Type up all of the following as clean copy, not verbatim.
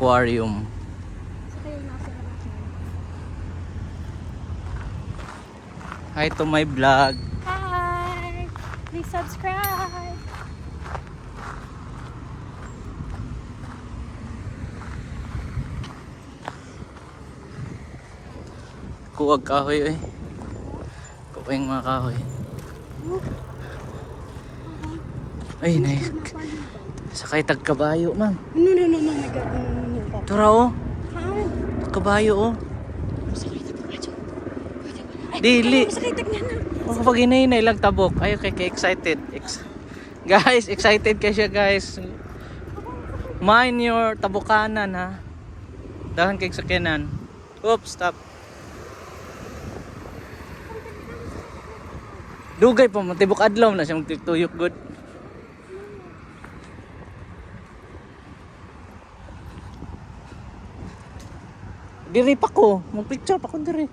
Aquarium. Sa kayo nasa na. Hi to my vlog. Hi! Please subscribe! Kuwag kahoy eh. Kuwag yung mga kahoy. Ay, nay. Sakay tag kabayo, ma'am. No, no, no, no, my God. No, no, no, no. Tura oh. Hi! Kabayo oh. Sakay tag kabayo. Ay, Dili. sakay tag nga na. Oh, kapag hinay lang tabok. Ayo kay excited. Guys, excited kay siya, guys. Mind your tabukanan ha. Dahan kay sakyanan. Oops, stop. Dugay pa man tibok adlaw na siya magtuyok good. Diri pa ko, mag-picture pa ko diri.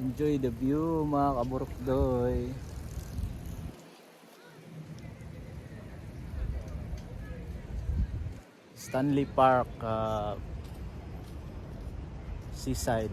Enjoy the view, mga kaburokdoy. Stanley Park, Seaside.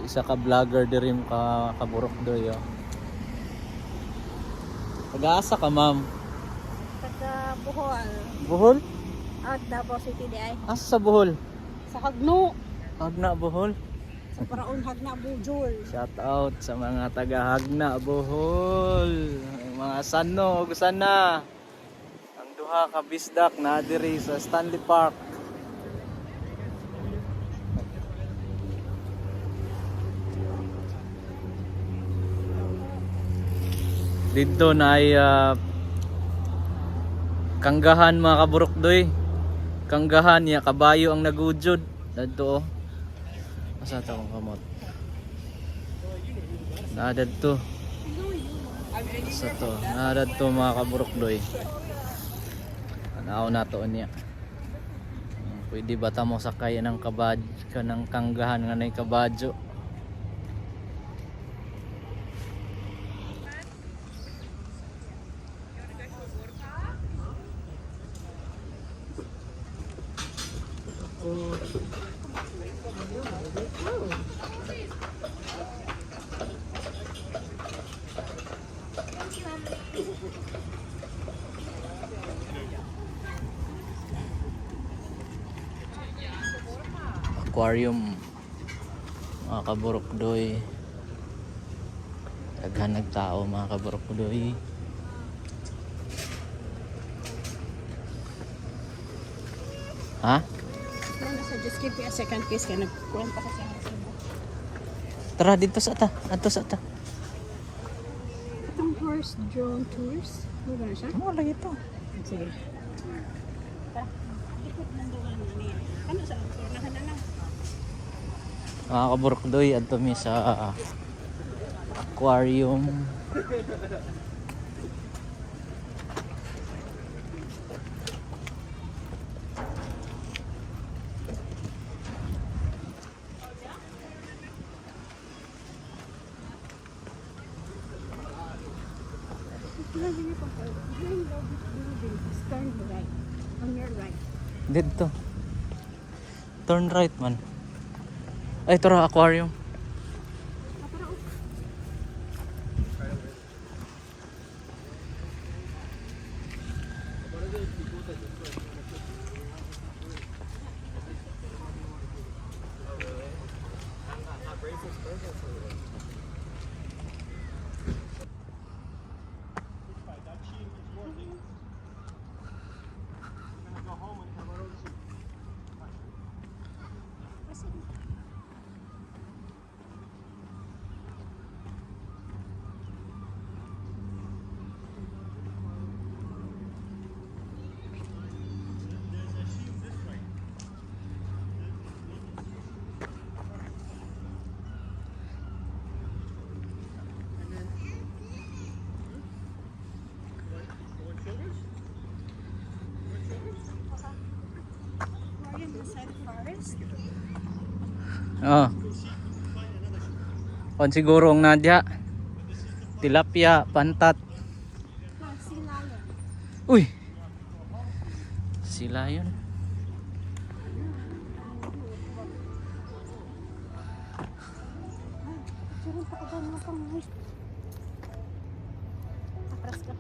Isa ka vlogger diri ka kaburokdoy. Oh. Pag-aasa ka, ma'am. Taga Bohol. Bohol? At Davao City di ay. Asa sa Bohol? Sa Hagno. Hagna, Bohol. Sa Paraon Hagna Bujol. Shout out sa mga taga Hagna, Bohol. Ang mga sano ug sana. Ang duha ka bisdak na diri sa Stanley Park. Dito na ay kanggahan, mga kaburokdoy. Kanggahan niya kabayo ang nagujod. Dito oh. Asa ta akong kamot? Naadad to. Sa to. Naadad to, mga kaburokdoy. Anaw na to niya. Pwede ba ta mo sakay ng kabad ka ng kanggahan nga nay kabadyo? Aquarium, mga kaburokdoy. Daghan nagtao, mga kaburokdoy. Ha? Ano sa, just give me a second please kaya nagkuhan pa kasi ako sa book. Tara dito sa ta, adto sa ta. Itong horse drone tours. Ano ba na siya? Mo lagi to. Sige. Tara. Ikot ng duwan niya. Ano sa unahan na lang. Mga kaburokdoy, adto mi sa aquarium. Behind the building is turn right. On your right. Dito. Turn right man. Ay, tara, aquarium. Aquarium inside the forest. Oo. Kon siguro ang nadya. Tilapia, pantat. Ah, sea lion. Uy. Sila yun. Picturean pa ka ba mga pang. Atras ka.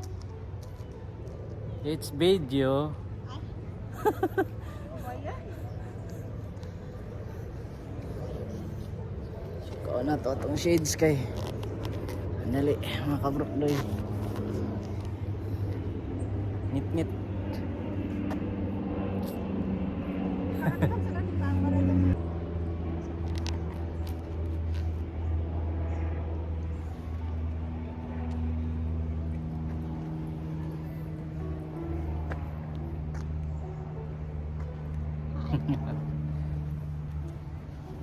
It's video. Oh, ayan. Kao na to atong shades kay. Anali, mga kabrokdoy. Ngit-ngit.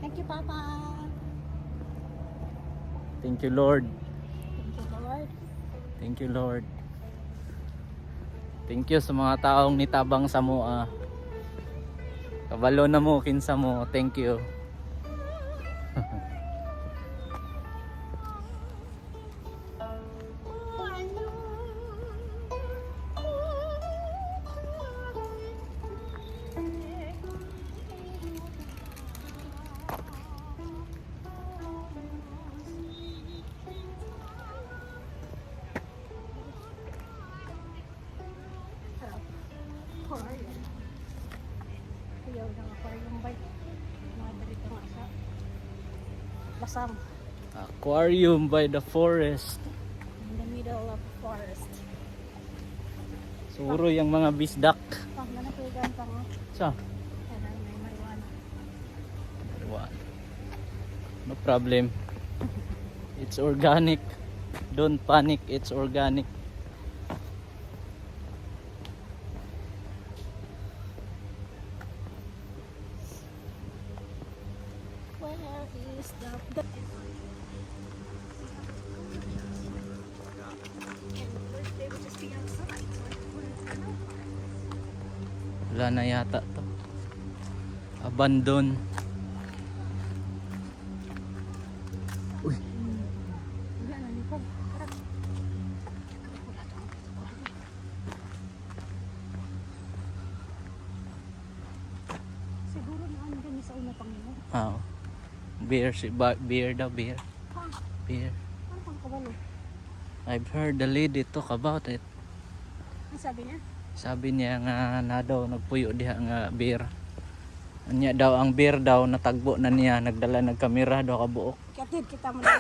Thank you, Papa. Thank you, Lord. Thank you, Lord. Thank you, Lord. Thank you sa mga taong nitabang sa mo. Kabalo na mo, kinsa mo. Thank you. Aquarium. Ayaw ng aquarium ba? Mga dito nga sa Lasam. Aquarium by the forest. In the middle of the forest. Suro yung mga bisdak. Pag nanakugan pa nga. Sa? Kaya may marijuana. One. No problem. It's organic. Don't panic, it's organic. Where is the And first they would just be outside. So I wouldn't know. Wala na yata to. Abandon. Uy, Wala na niyo po. Tara. Wala to. Siguro na andun sa una pang mo. Ah. Beer, si ba, beer daw, beer. Ha? Beer. Ano pang kabalo? I've heard the lady talk about it. Ang sabi niya? Sabi niya nga na daw nagpuyo diha nga beer. Anya daw ang beer daw natagbo na niya, nagdala ng kamera daw kabuok. Kapatid, kita mo na.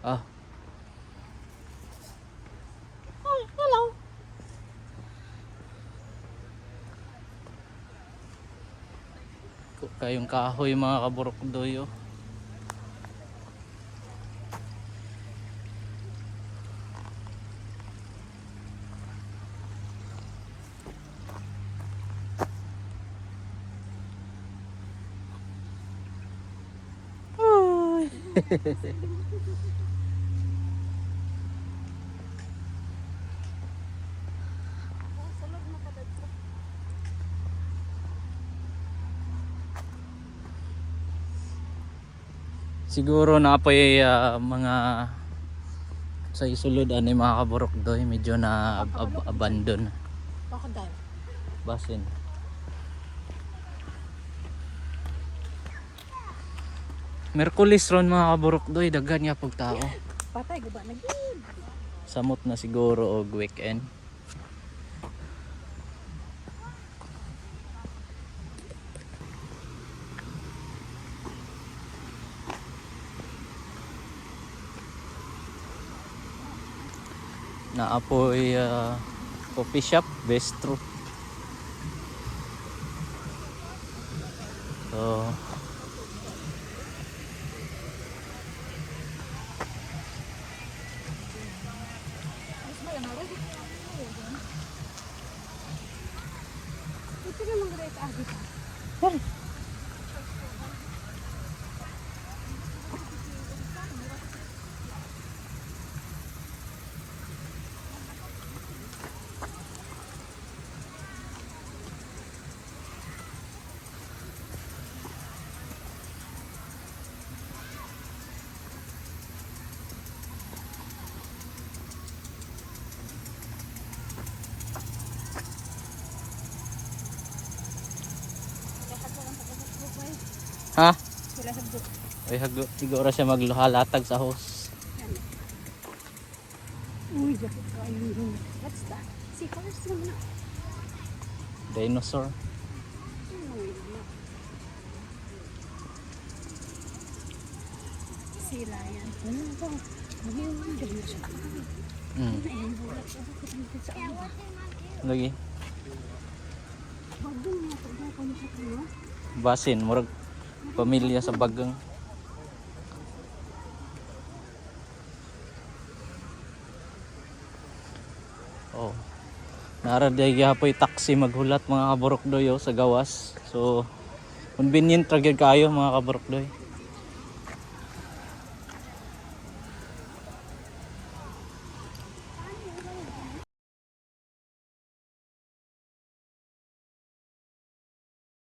Ah, Oh, hello. Kayong kahoy, mga kaburokdoy, oh. Oh, sulod na ka dadto. Siguro na po'y mga sa isulod ani mga kaburok doy medyo na abandon. Crocodile. Basin. Merkulis ron mga kaburok doy daghan nga pag tao. Patay guba na gid. Samot na siguro og weekend. Naapoy coffee shop, bistro. So, Ito naman gud sa agi pa. Ha? Sila sa book. Ay, hago, siguro siya magluhalatag sa host. Uy, jacket ko ayun. What's that? Si horse naman na. Dinosaur. Ano yun na? Sea lion. Ano ba? Ano yun? Dinosaur. Ayun, bulat. Sa ano ba? Lagi. Bagong nga ito. Bagong siya ito, no? Basin, murag pamilya sa bagang. Oh. Nara di gyapon taxi maghulat mga kaburokdoy oh, sa gawas. So convenient ra gyud kaayo mga kaburokdoy.